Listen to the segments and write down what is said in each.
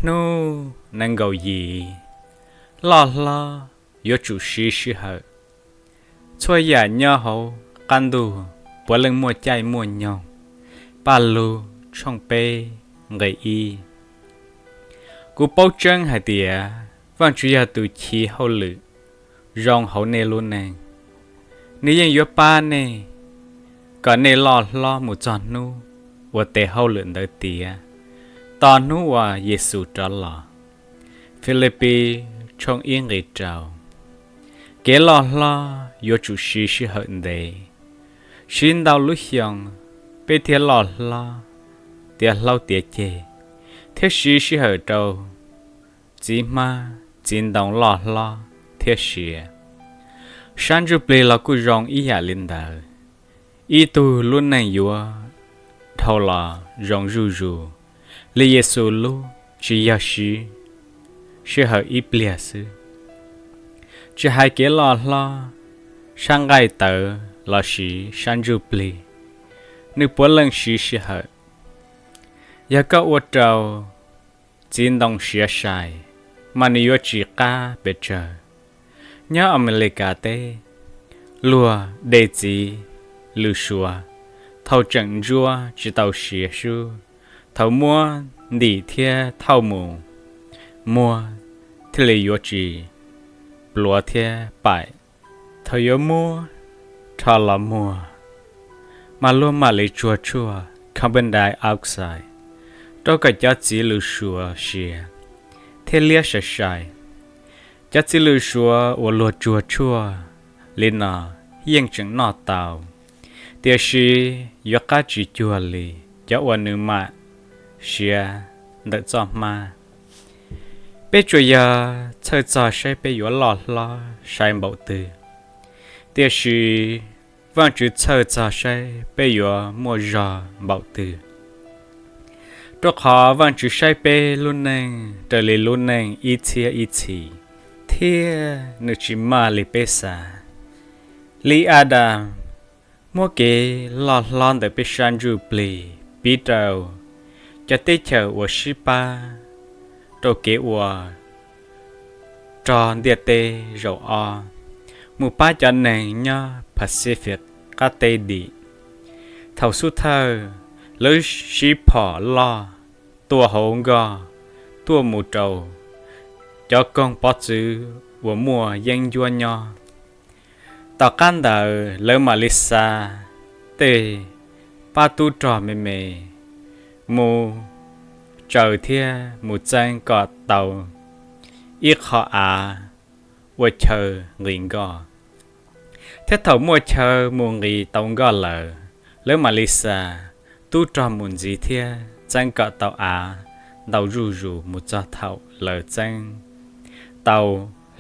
Hnub nees nkaum yim, loj hlob yuav tsum siv sij hawm. Txhua yam nyob hauv qab ntuj puav leej muaj caij muaj nyoog. Paj Lug tshooj peb nqe ib. Kuv paub tseeb hais tias Vajtswv yog tus chiv hauj lwm zoo hauv nej lub neej. Nws yeej yuav pab nej kom nej loj hlob mus txog hnub uas tes hauj lwm ntawd tiav, tos hnub uas Yexus rov los. Filipis tshooj ib nqe rau. Kev loj hlob yuav tsum siv sij hawm ntev, siv ntau lub xyoo peb thiaj loj hlob tiav hlob tiav ceg, thiab siv sij hawm rau txiv hmab txiv ntoo loj hlob thiab siav. Sab ntsuj plig los kuj zoo ib yam li ntawd. Ib tug lub neej yuav dhau los zoo zuj zus li Yexus lub tsis yog siv sij hawm ib pliag xwb. Tsis hais kev loj hlob sab nqaij tawv lossis sab ntsuj plig, nws puav leej siv sij hawm. Yog koj ua rau txiv ntoo siav sai, mas nws yuav tsis qab pes tsawg. Nyob Amelikas teb, luag de txiv lws suav thaum tseem ntsuab tsis tau siav sub, thaum muab ntim thiab thauj mus muag thiaj li yuav tsis pluav thiab paim. Thaum yuav muab rho los muag, mas luag mam li tsuag tshuaj carbon dioxide rau kom cov txiv lws suav siav thiab liab sai sai. Cov txiv lws suav uas luag tsuag tshuaj li no yeej tseem noj tau, tiam sis yuav qab tsis cuag li cov uas nws mam siav ntawm txoj hmab. Peb tsuas yog txhawj txog saib peb yuav loj hlob sai npaum twg, tiam sis Vajtswv txhawj txog saib peb yuav muaj zog npaum twg. Rau qhov Vajtswv saib peb lub neej raws li lub neej ib txhiab ib txhis, thiab nws tsis maj li peb xav. Li Adas muab kev loj hlob ntawm peb sab ntsuj plig piv rau cov teb chaws uas sib pab rau kev ua rog ntiaj teb zaum ob, mus pab cov neeg nyob Pacific qab teb dim. Thaum xub thawj, lawv sib phom loj tua hauv nkoj tuaj mus rau cov koog pov txwv uas muaj yeeb ncuab nyob. Tom qab ntawd lawv mam li xa tej pab tub rog me me mus tsaws thiab mus txeeb kom tau ib qho av ua chaw nqis nkoj. Thiab thaum muaj chaw mus nqis tau nkoj lawm, lawv mam li xa tub rog mus ntxiv thiab txeeb kom tau av ntau zuj zus mus txog thaum lawv txeeb tau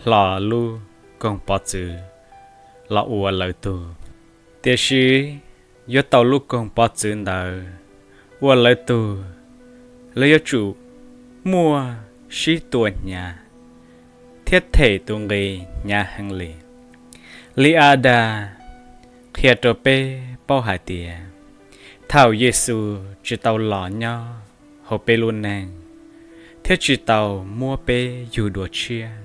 hlo lub koog pov txwv los ua lawv tug. Tiam sis yuav tau lub koog pov txwv ntawd ua lawv tug, lawv yuav tsum muaj sib tua hnyav thiab them tus nqi hnyav heev li. Li Adas qhia rau peb paub hais tias thaum Yexus tsis tau los nyob hauv peb lub neej thiab tsis tau muab peb yug dua tshiab,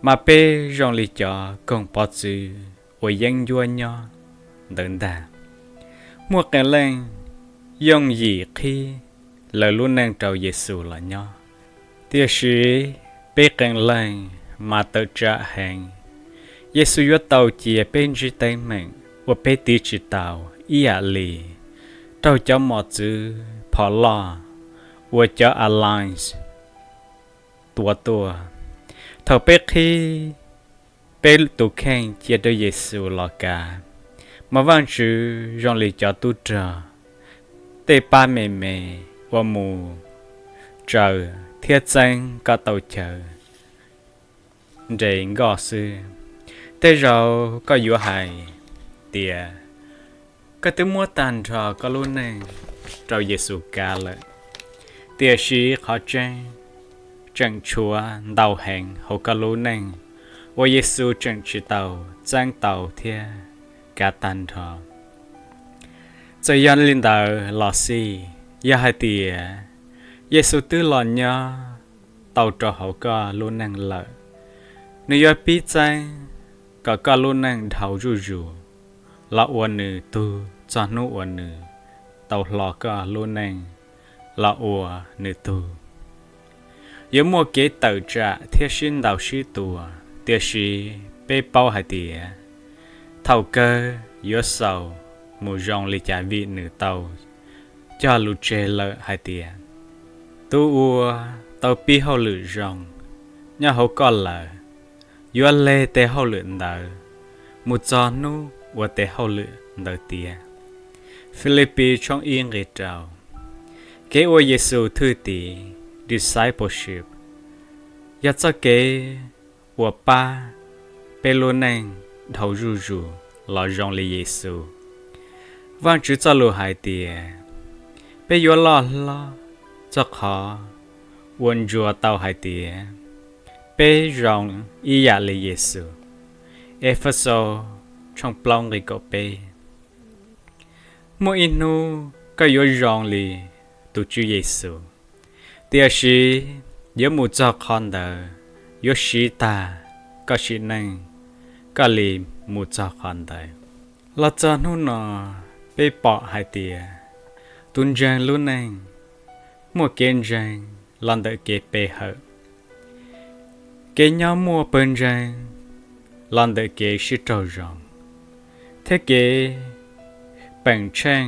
mas peb zoo li cov koog pov txwv uas yeeb ncuab nyob ntawd ntag. Muaj qee leej yooj yim qhib lawv lub neej rau Yexus los nyob, tiam sis peb qee leej mas tawm tsam heev. Yexus yuav tau cia peb ntsib teeb meem uas peb tiv tsis tau ib yam li raug cov mos txwv phom loj uas cov Alliance tuav tuaj. Thaum peb qhib peb tus kheej cia rau Yexus los kav, mas Vajtswv zoo li cov tub rog tej pab me me uas mus tsaws thiab txeeb kom tau chaw nres nkoj xwb. Tej zaum koj yuav hais tias koj twb muab tag nrho koj lub neej rau Yexus kav lawm, tiam sis qhov tseeb tseem tshuav ntau heev hauv koj lub neej uas Yexus tseem tsis tau txeeb tau thiab kav tag nrho. Txawm yog li ntawd los xij, yog hais tias Yexus twb los nyob tau rau hauv koj lub neej lawm. Nws yuav pib txeeb kom koj lub neej dhau zuj zus los ua nws tug txog hnub uas nws tau hlo koj lub neej los ua nws tug. Yuav muaj kev tawm tsam thiab sib ntaus sib tua, tiam sis peb paub hais tias thaum kawg yuav xaus mus zoo li cas vim nws tau cog lus tseg lawm hais tias, tus uas tau pib hauj lwm zoo nyob hauv koj lawm, yuav leg tes hauj lwm ntawd mus txog hnub ua tes hauj lwm ntawd tiav. Filipis tshooj ib nqe rau. Kev ua Yexus thwj tim, discipleship, yog txoj kev uas pab peb lub neej dhau zuj zus los zoo li Yexus. Vajtswv txoj lus hais tias, peb yuav loj hlob txog qhov uas ntsuas tau hais tias peb zoo ib yam li Yexus. Efexus tshooj plaub nqe kaum peb. Muaj ib hnub koj yuav zoo li tus Tswv Yexus, tiam sis yuav mus txog qhov ntawd yuav siv tag koj sim neej koj li mus txog qhov ntawd. Los txog hnub no, peb pom hais tias tus ntseeg lub neej muaj kev ntseeg los ntawm kev pe hawm, kev nyob muaj pawg ntseeg los ntawm kev sib raug zoo, thiab kev peem tsheej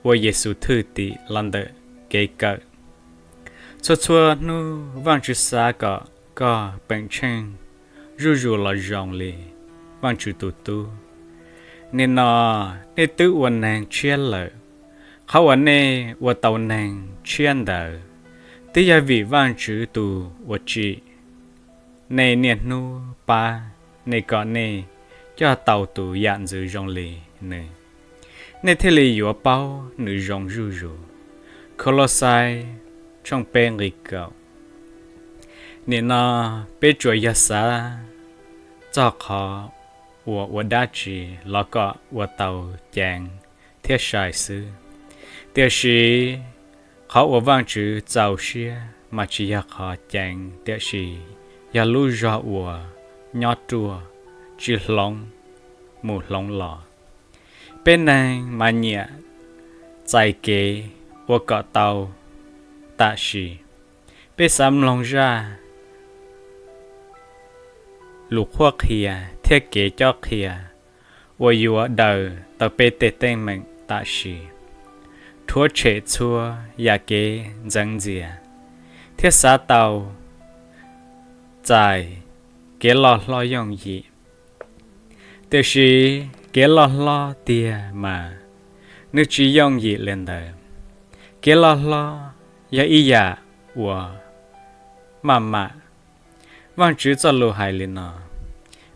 ua Yexus thwj tim los ntawm kev kawm. Txhua txhua hnub Vajtswv xav kom koj peem tsheej zuj zus los zoo li Vajtswv tus Tub. Nim no nej twb ua neeg tshiab lawm. Qhov uas nej ua tau neeg tshiab ntawd twb yog vim Vajtswv tus uas tsim nej niaj hnub pab nej kom nej coj tau tus yam ntxwv zoo li nws. Nej thiaj li yuav paub nws zoo zuj zus. Kos Los Xais tshooj peb nqe kaum. Nim no peb tsuas yog xav txog qhov uas ua dab tsi los kom ua tau ceev thiab sai xwb. Tiam sis qhov uas Vajtswv txaus siab mas tsis yog qhov ceev tiam sis yog lub zog uas nyob ruaj tsis hloov mus hloov los. Peb neeg mas nyiam txais kev ua kom tau tam sim. Peb xav mloog zaj lus qhuab qhia thiab kev cob qhia uas yuav daws tau peb tej teeb meem tam sim, rhuav tshem txhua yam kev ntxeev ntxias, thiab xav tau txais kev loj hlob yooj yim. Tiam sis kev loj hlob tiag mas nws tsis yooj yim li ntawd. Kev loj hlob yog ib yam uas maj mam. Vajtswv txoj lus hais li no: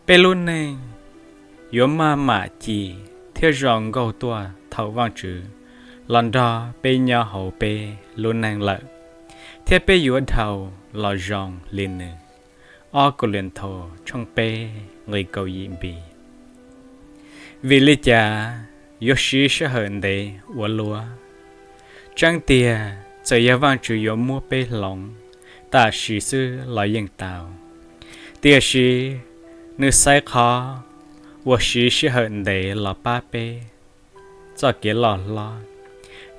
peb lub neej yuav maj mam ci thiab zoo nkauj tuaj thaum Vajtswv los nrog peb nyob hauv peb lub neej lawm, thiab peb yuav dhau los zoo li nws. Ob Kauleethaus tshooj peb nqe kaum yim npi. Vim li cas yuav siv sij hawm ntev ua luaj? Tseeb tiag, txawm yog Vajtswv yuav muab peb hloov tam sim xwb los yeej tau, tiam sis nws xaiv qhov uas siv sij hawm ntev los pab peb txoj kev loj hlob.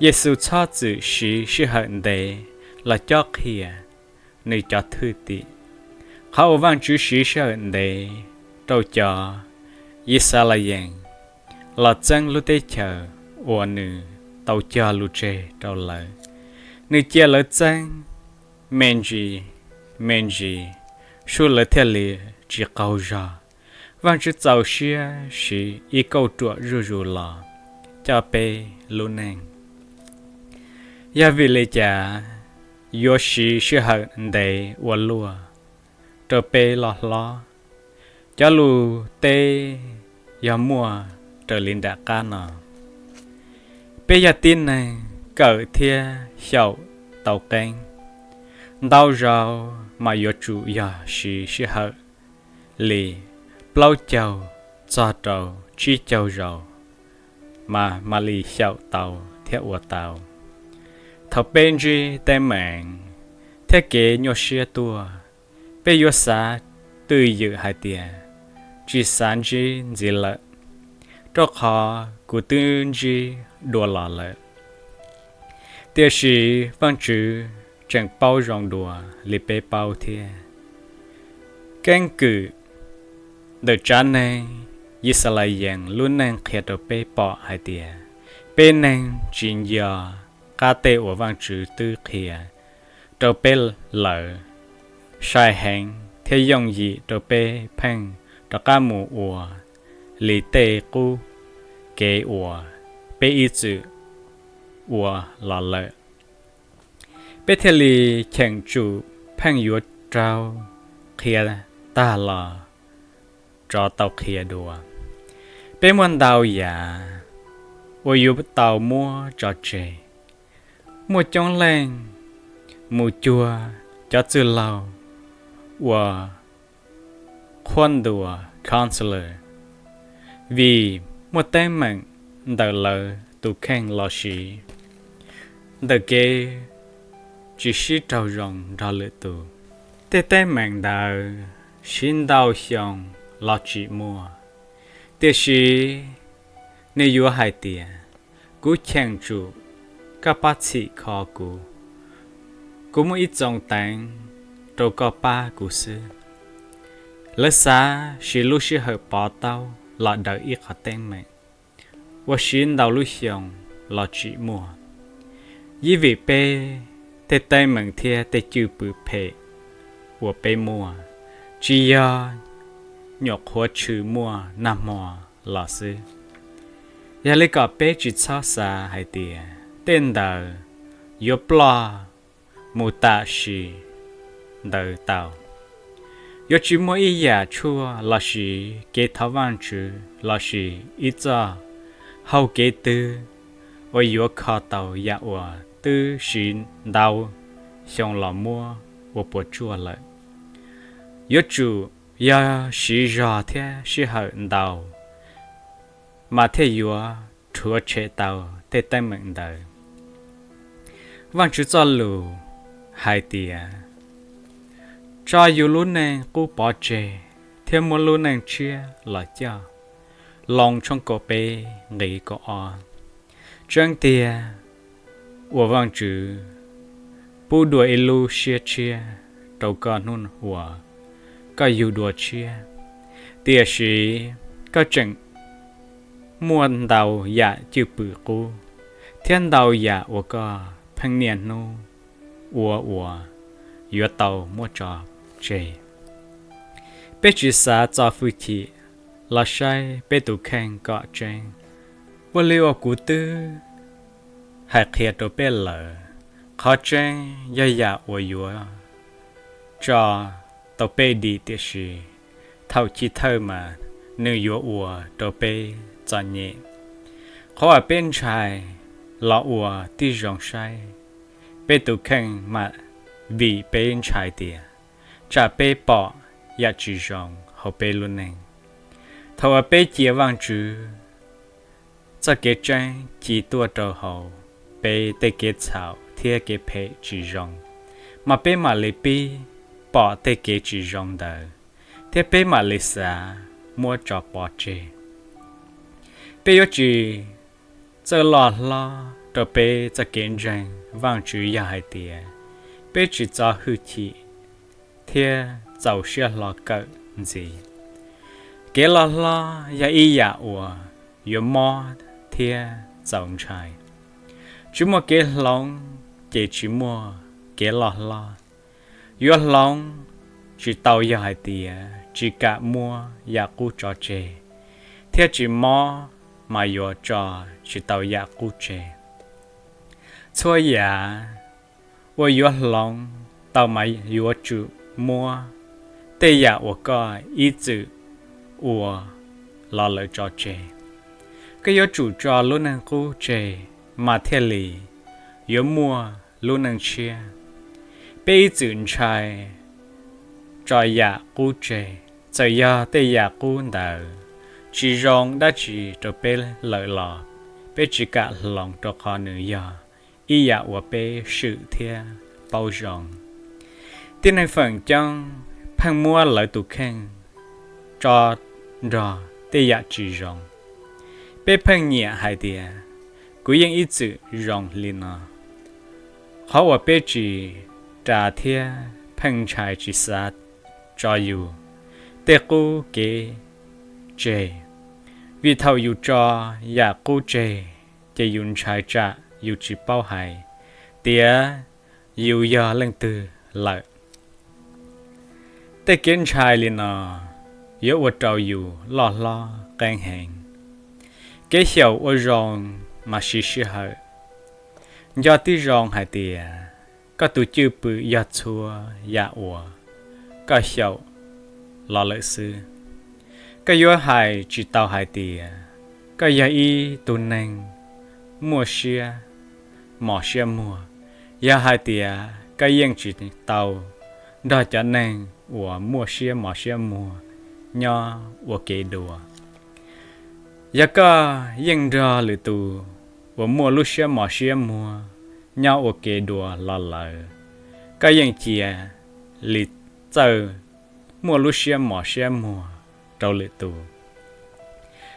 Yexus txhob txwm siv sij hawm ntev los cob qhia nws cov thwj tim. Qhov uas Vajtswv siv sij hawm ntev rau cov Yixalayees los txeeb lub teb chaws uas nws tau cog lus tseg rau lawv. Nws cia lawv txeeb me ntsis me ntsis, sub lawv thiaj li tsis qaug zog. Vajtswv txaus siab siv ib kauj ruam zuj zus los coj peb lub neej. Yog vim li cas yuav siv sij hawm ntev ua luaj rau peb loj hlob? Cov lus teb yog muaj raws li nram qab no: peb yog tib neeg kawm thiab xyaum tau qeeb. Ntau zaus mas yuav tsum yog siv sij hawm li plaub caug txog rau tsib caug zaus mas mam li xyaum tau thiab ua tau. Thaum peb ntsib teeb meem thiab kev nyuaj siab tuaj, peb yuav xav twj ywm hais tias tsis xav ntsib ntxiv lawm, rau qhov kuv twb ntsib dua los lawm. Tiam sis Vajtswv tseem paub zoo dua li peb paub thiab. Keeb kwm ntawm tsav neeg Yixalayees lub neej qhia rau peb pom hais tias peb neeg tsis nco qab tej uas Vajtswv twb qhia rau peb lawm. Sai heev thiab yooj yim rau peb pheej rov qab mus ua li tej qub kev uas peb ib txwm ua los lawm, peb thiaj li cheem tsum pheej yuav raug qhia tag los rov tau qhia dua. Peb muaj ntau yam uas yuav tau muab tso tseg. Muaj coob leej mus cuag cov txwj laug uas qhuab ntuas, counselor, vim muaj teeb meem ntawm lawv tus kheej los sis ntawm kev tsis sib raug zoo nrog lwm tus. Tej teeb meem ntawd siv ntau xyoo los tsim muaj, tiam sis nws yuav hais tias, kuv cheem tsum koj pab txhim kho kuv. Kuv muaj ib txoos teev rau koj pab kuv xwb. Lawv xav siv lub sij hawm pov taub los daws ib qhov teeb meem uas siv ntau lub xyoo los tsim muaj. Ib vim peb tej teeb meem thiab tej cwj pwm phem uas peb muaj tsis yog nyuam qhuav tshwm muaj nag hmo los xwb. Yog li kom peb tsis txhob xav hais tias tej ntawd yuav ploj mus tam sim ntawd tau. Yuav tsis muaj ib yam tshuaj los sis kev thov Vajtswv los sis ib txoj hau kev twg uas yuav kho tau yam uas twb siv ntau xyoo los muab ua puas tsuaj lawm. Yuav tsum yog siv zog thiab sij hawm ntau mas thiaj yuav rhuav tshem tau tej teeb meem ntawd. Vajtswv txoj lus hais tias, tso yus lub neej qub pov tseg thiab muab lub neej tshiab los coj. Loos tshooj kaum peb nqe kaum ob. Tseeb tiag, uas Vajtswv pub dua ib lub siab tshiab rau koj hnub uas koj yug dua tshiab, tiam sis koj tseem muaj ntau yam cwj pwm qub thiab ntau yam uas koj pheej niaj hnub ua uas yuav tau muab tso tseg. Peb tsis xav txo hwj chim los saib peb tus kheej kom tseeb. Ua li uas kuv twb hais qhia rau peb lawm, qhov tseeb yog yam uas yuav tso tau peb dim, tiam sis thaum chiv thawj mas nws yuav ua rau peb txom nyem. Qhov uas peb ntshai los ua tib zoo saib peb tus kheej mas vim peb ntshai tias tsam peb pom yam tsis zoo hauv peb lub neej. Thaum uas peb cia Vajtswv txoj kev tseeb ci tuaj rau hauv peb tej kev txhaum thiab kev phem tsis zoo, mas peb mam li pib pom tej kev tsis zoo ntawd, thiab peb mam li xav muab tso pov tseg. Peb yuav tsis txawj loj hlob rau peb txoj kev ntseeg Vajtswv yog hais tias peb tsis txo hwj chim thiab txaus siab hlo kawm ntxiv. Kev loj hlob yog ib yam uas yuav mob thiab txaus ntshai. Tsis muaj kev hloov ces tsis muaj kev loj hlob. Yuav hloov tsis tau yog hais tias tsis kam muab yam qub tso tseg, thiab tsis mob mas yuav tso tsis tau yam qub tseg. Txhua yam uas yuav hloov tau mas yuav tsum muab tej yam uas koj ib txwm ua los lawm tso tseg. Koj yuav tsum tso lub neej qub tseg mas thiaj li yuav muaj lub neej tshiab. Peb ib txwm ntshai tso yam qub tseg, txawm yog tej yam qub ntawd tsis zoo dab tsi rau peb lawm los peb tsis kam hloov rau qhov nws yog ib yam uas peb swm thiab paub zoo. Tib neeg feem coob pheej muab lawv tus kheej tso nrog tej yam tsis zoo. Peb pheej nyiam hais tias, kuv yeej ib txwm zoo li no. Qhov uas peb tsis ras thiab pheej ntshai tsis xav tso yus tej qub kev tseg, vim thaum yus tso yam qub tseg ces yus ntshai tsam yus tsis paub hais tias yus yog leej twg lawm. Tej kev ntshai li no yuav ua rau yus loj hlob qeeb heev. Kev xyaum ua zoo mas siv sij hawm. Nco tib zoo hais tias koj tus cwj pwm yog txhua yam uas koj xyaum los lawm xwb. Koj yuav hais tsis tau hais tias koj yog ib tug neeg muaj siab mos siab muag yog hais tias koj yeej tsis tau nrog cov neeg uas muaj siab mos siab muag nyob ua ke dua. Yog koj yeej nrog lwm tus uas muaj lub siab mos siab muag nyob ua ke dua los lawm, koj yeej cia li txawj muaj lub siab mos siab muag rau lwm tus.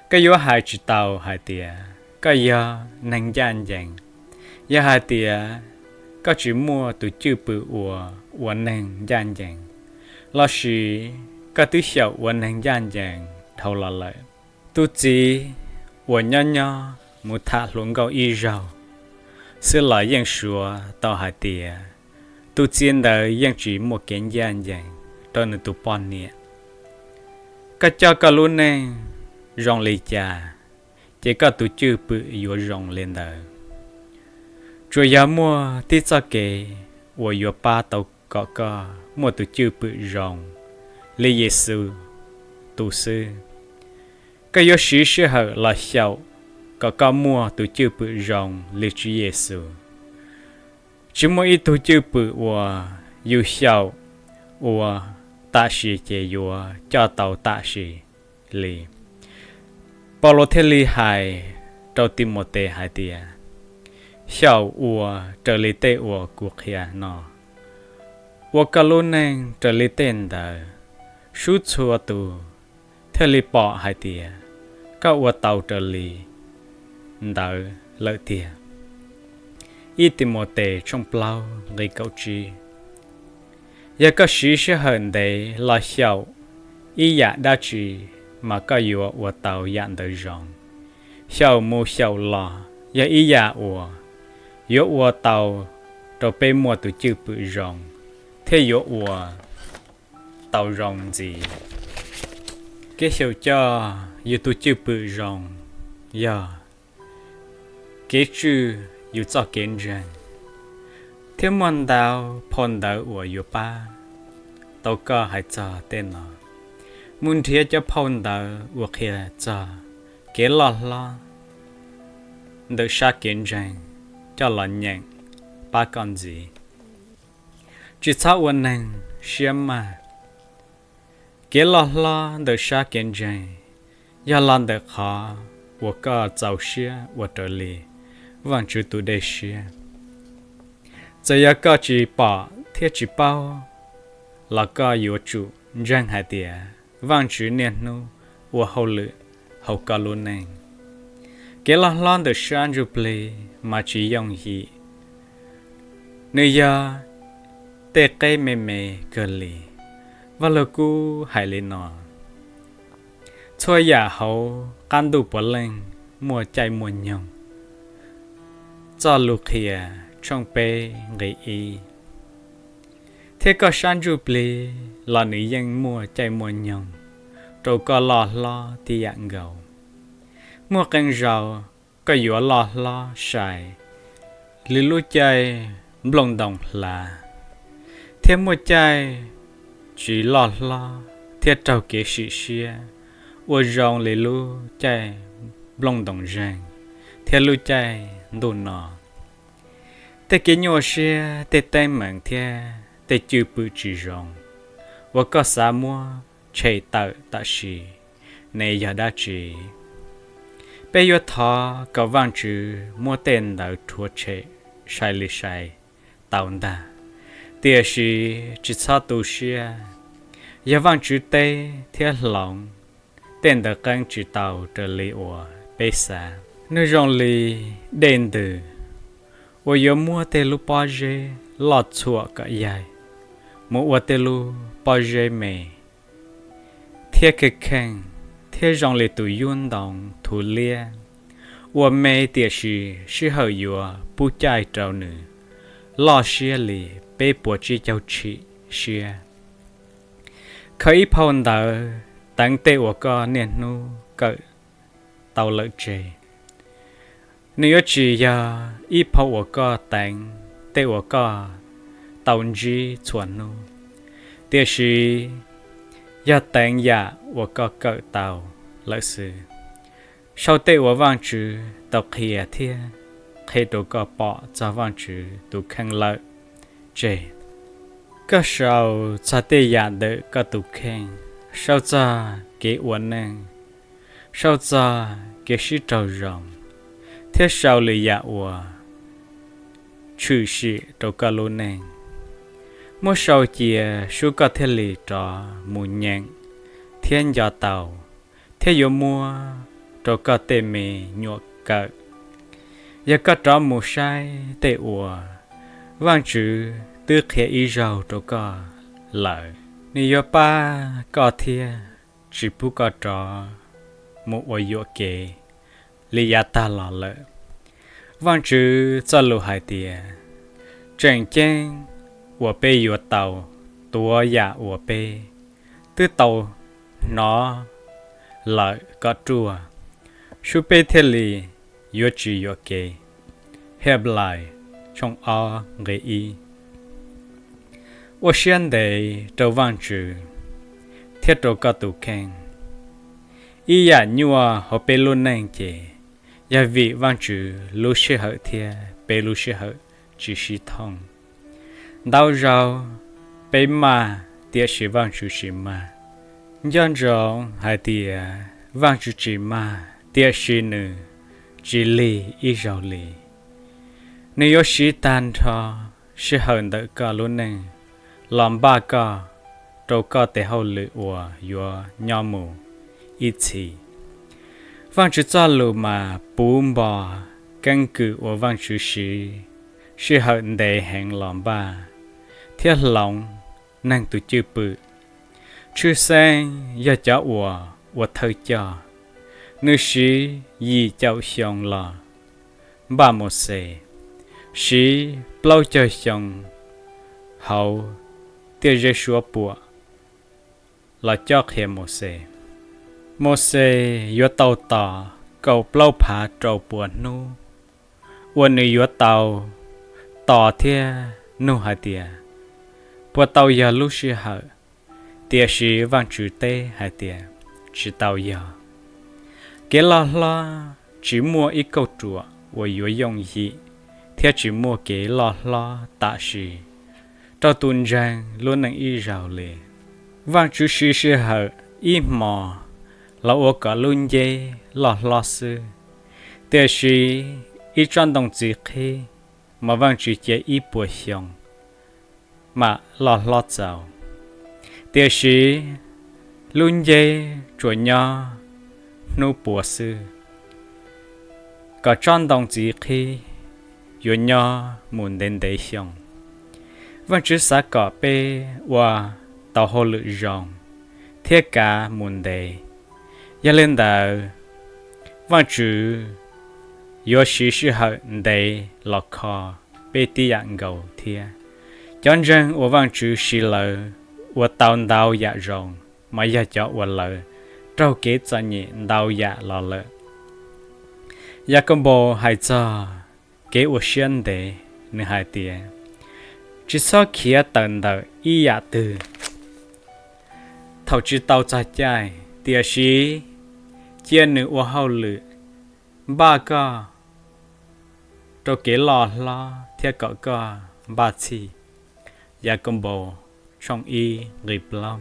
Koj yuav hais tsis tau hais tias koj yog neeg ncaj ncees yog hais tias koj tsis muaj tus cwj pwm uas ua neeg ncaj ncees, lossis koj twb xyaum ua neeg ncaj ncees dhau los lawm. Tus txiv uas nyob nyob mus tham hluas nkauj ib zaug xwb los yeej suav tau hais tias tus txiv ntawd yeej tsis muaj kev ncaj ncees rau nws tus poj niam. Koj coj koj lub neej zoo li cas, ces koj tus cwj pwm yuav zoo li ntawd. Tsuas yog muaj tib txoj kev uas yuav pab tau kom koj muaj tus cwj pwm zoo li Yexus tus xwb. Koj yuav siv sij hawm los xyaum kom koj muaj tus cwj pwm zoo li Tswv Yexus. Tsis muaj ib tug cwj pwm uas yus xyaum ua tam sim ces yuav coj tau tam sim li. Paulus thiaj li hais rau Timautes hais tias, xyaum ua raws li tej uas kuv qhia no, ua koj lub neej raws li tej ntawd, sub txhua tus thiaj li pom hais tias koj ua tau raws li ntawd lawm tiag. Ib Timautes tshooj plaub nqe kaum tsib. Yog koj siv sij hawm ntev los xyaum ib yam dab tsi, mas koj yuav ua tau yam ntawd zoo. Xyaum mus xyaum los yog ib yam uas yuav ua tau rau peb muaj tus cwj pwm zoo thiab yuav ua tau zoo ntxiv. Kev xyaum coj yus tus cwj pwm zoo yog kev tswj yus txoj kev ntseeg, thiab muaj ntau phau ntawv uas yuav pab tau koj hais txog tej no. Mus nrhiav cov phau ntawv uas qhia txog kev loj hlob ntawm sab kev ntseeg coj los nyeem pab koj ntxiv. Tsis txhob ua neeg siab maj. Kev loj hlob ntawm sab kev ntseeg yog los ntawm qhov uas koj txaus siab ua raws li Vajtswv tus dej siab. Txawm yog koj tsis pom thiab tsis paub, los koj yuav tsum ntseeg hais tias Vajtswv niaj hnub ua hauj lwm hauv koj lub neej. Kev loj hlob ntawm sab ntsuj plig mas tsis yooj yim, nws yog tej qeb me me kawg li. Vaj Lug Kub hais li no: Txhua yam hauv qab ntuj puav leej muaj caij muaj nyoog. Txoj Lus Qhia tshooj peb nqe ib. Thiab koj sab ntsuj plig los nws yeej muaj caij muaj nyoog rau koj loj hlob tib yam nkaus. Muaj qee zaus koj yuav loj hlob sai li lub caij nplooj ntoos hlav, thiab muaj caij tsis loj hlob thiab raug kev sim siab ua zoo li lub caij nplooj ntoos zeeg thiab lub caij ntuj no. Tej kev nyuaj siab, tej teeb meem thiab tej cwj pwm tsis zoo uas koj xav muab tshem tawm tam sim ne yog dab tsi? Peb yuav thov kom Vajtswv muab tej ntawd rhuav tshem sai li sai tau ntag. Tiam sis tsis txhob tu siab, yog Vajtswv teb thiab hloov, tej ntawd qeeb tsis tau raws li uas peb xav. Nws zoo li dej ntws uas yuav muab tej lub pob zeb loj txhuam kom yaig mus ua tej lub pob zeb me thiab kheej kheej, thiab zoo li tus yub ntoo thuv liab uas me tiam sis sij hawm yuav pub caij rau nws loj siab li peb puas tsib caug tshim siab. Khaws ib phau ntawv teev tej uas koj niaj hnub kawm tau lawm tseg. Nws yuav tsis yog ib phau uas koj teev tej uas koj tau ntsib txhua hnub, tiam sis yog teev yam uas koj kawm tau lawm xwb, sau tej uas Vajtswv tau qhia thiab qhia rau koj pom txog Vajtswv tus kheej lawm tseg. Koj sau txog tej yam ntawm koj tus kheej, sau txog kev ua neej, sau txog kev sib raug zoo, thiab sau lwm yam uas tshwm sim rau koj lub neej. Muab sau cia sub koj thiaj li rov mus nyeem thiab nco tau, thiab yuav muab rau koj tej me nyuam kawm. Yog koj rov mus saib tej uas Vajtswv twb qhia ib zaug rau koj lawm, nws yuav pab koj thiab tsis pub koj rov mus ua yuam kev li yav tag los lawm. Vajtswv txoj lus hais tias, tseem ceeb uas peb yuav tau tuav yam uas peb twb tau hnov lawm kom ruaj, sub peb thiaj li yuav tsis yuam kev. Henplais tshooj ob nqe ib. Ua siab ntev rau Vajtswv thiab rau koj tus kheej. Ib yam nyuaj hauv peb lub neej ces yog vim Vajtswv lub sij hawm thiab peb lub sij hawm tsis sib thooj. Ntau zaug peb maj tiam sis Vajtswv tsis maj. Nco ntsoov hais tias Vajtswv tsis maj tiam sis nws tsis lig ib zaug li. Nws yuav siv tag nrho sij hawm ntawm koj lub neej los npaj koj rau koj tes hauj lwm uas yuav nyob mus ib txhis. Vajtswv txoj lus mas puv npo keeb kwm uas Vajtswv siv sij hawm ntev heev los npaj thiab hloov neeg tus cwj pwm. Tshwj xeeb yog cov uas ua thawj coj, nws siv yim caum xyoo los npaj Mauxes, siv plaub caug xyoo hauv tiaj zeb suab puam los cob qhia Mauxes. Mauxes yuav tau tos kaum plaub phav rau pua hnub uas nws yuav tau tos thiab nug hais tias, puas tau yog lub sij hawm? Tiam sis Vajtswv teb hais tias, tsis tau yog. Kev loj hlob tsis muaj ib kauj ruam uas yuav yooj yim, thiab tsis muaj kev loj hlob tam sim rau tus ntseeg lub neej ib zaug li. Vajtswv siv sij hawm ib hmo los ua kom lub nceb loj hlob xwb, tiam sis ib tsob ntoo txiv qhib mas Vajtswv cia ib puas xyoo mam loj hlob txaus. Tiam sis lub nceb tsuas nyob hnub puas xwb, kom tsob ntoo txiv qhib yuav nyob mus ntev ntev xyoo. Vajtswv xav kom peb ua tau hauj lwm zoo thiab kav mus ntev. Yog li ntawd, Vajtswv yuav siv sij hawm ntev los kho peb tib yam nkaus thiab. Cov ntseeg uas Vajtswv siv lawv ua tau ntau yam zoo mas yog cov uas lawv raug kev txom nyem ntau yam los lawm. Yakaunpaus hais txog kev ua siab ntev, nws hais tias, tsis txhob khiav tawm ntawm ib yam twg thaum tsis tau txog caij, tiam sis cia nws ua hauj lwm npaj koj rau kev loj hlob thiab kom koj npaj txhij. Yakaunpaus tshooj ib nqe plaub.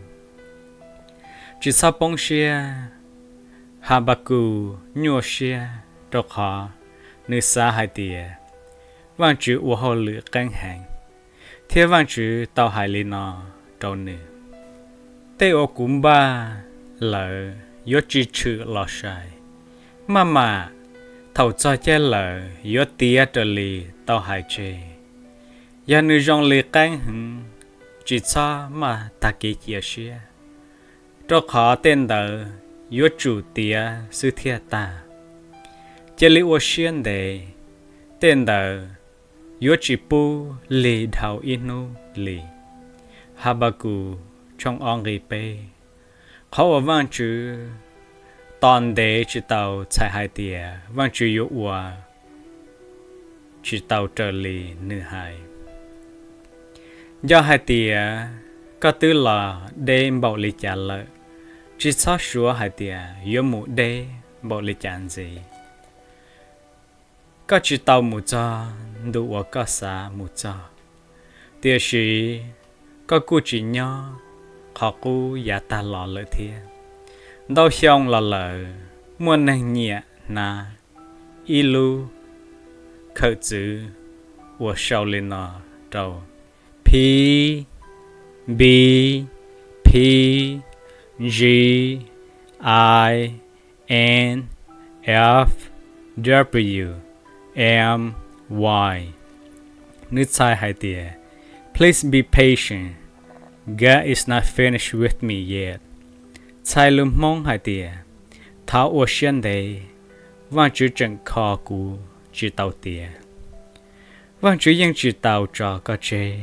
Tsis txhob poob siab. Hanpakus nyuaj siab rau qhov nws xav hais tias Vaajtswv ua hauj lwm qeeb heev, thiab Vaajtswv tau hais li no rau nwg: Tej uas kuv npaj lawm yuav tsi tshwm los sai. Maj mam thaum txog caij lawm yuav tiav raws li tau hais tseg. Yog nwg zoo li qeeb heev, tsi txhob maj tag kev cia siab, rau qhov tej ntawd yuav tsum tiav xwb thiaj tag. Cia li ua siab ntev, tej ntawd yuav tsi pub lig dhau ib nub li. Habakus tshooj ob nqi peb. Qhov uas Vaajtswv tom ntev tsi tau txhais hais tias Vaajtswv yuav ua tsi tau raws li nwg hais. Nco hais tias koj twb los deb npaum li cas lawm, tsi txhob suav hais tias yuav mus deb npaum li cas ntxiv. Koj tsi tau mus txog ntu uas koj xav mus txog, tiam sis koj kuj tsi nyob qhov qub yav tag los lawm thiab. Ntau xyoo los lawm, muaj neeg nyiam hnav ib lub khawm txwv uas sau li no rau: P, B, P, G, I, N, F, W, M, Y. Nws txhais hais tias: Please be patient, God is not finished with me yet. Txhais lus Hmoob hais tias: Thov ua siab ntev, Vaajtswv tseem kho kuv tsi tau tiav. Vaajtswv yeej tsi tau tso koj tseg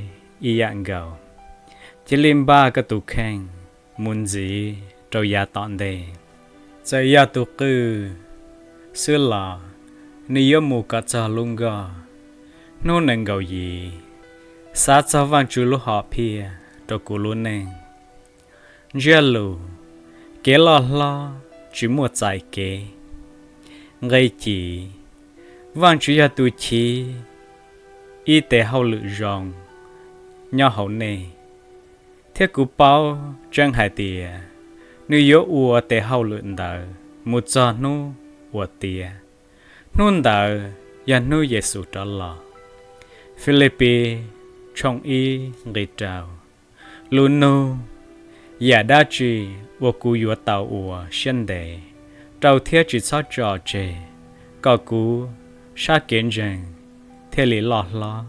ib yaam nkaus. Cia li npaj koj tus kheej mus ntxiv rau yav tom ntej. Txawm yog tus qw xwb los nws yuav mus kom txog lub nkoj. Hnub nees nkaum yim, xav txog Vaajtswv lub hom phiaj rau kuv lub neej. Ntsiab lus: Kev loj hlob tsi muaj txais kev. Nqe ci: Vaajtswv yog tus chiv ib tes hauj lwm zoo nyob hauv nej, thiab kuv paub tseeb hais tias nws yuav ua tes hauj lwm ntawd mus txog hnub uas tiav. Hnub ntawd yog hnub Yexus rov los. Filipis tshooj ib nqi rau. Lus nug: Yam dab tsi uas kuv yuav tau ua siab ntev rau thiab tsis txhob tso tseg kom kuv sab kev ntseeg thiaj li loj hlob?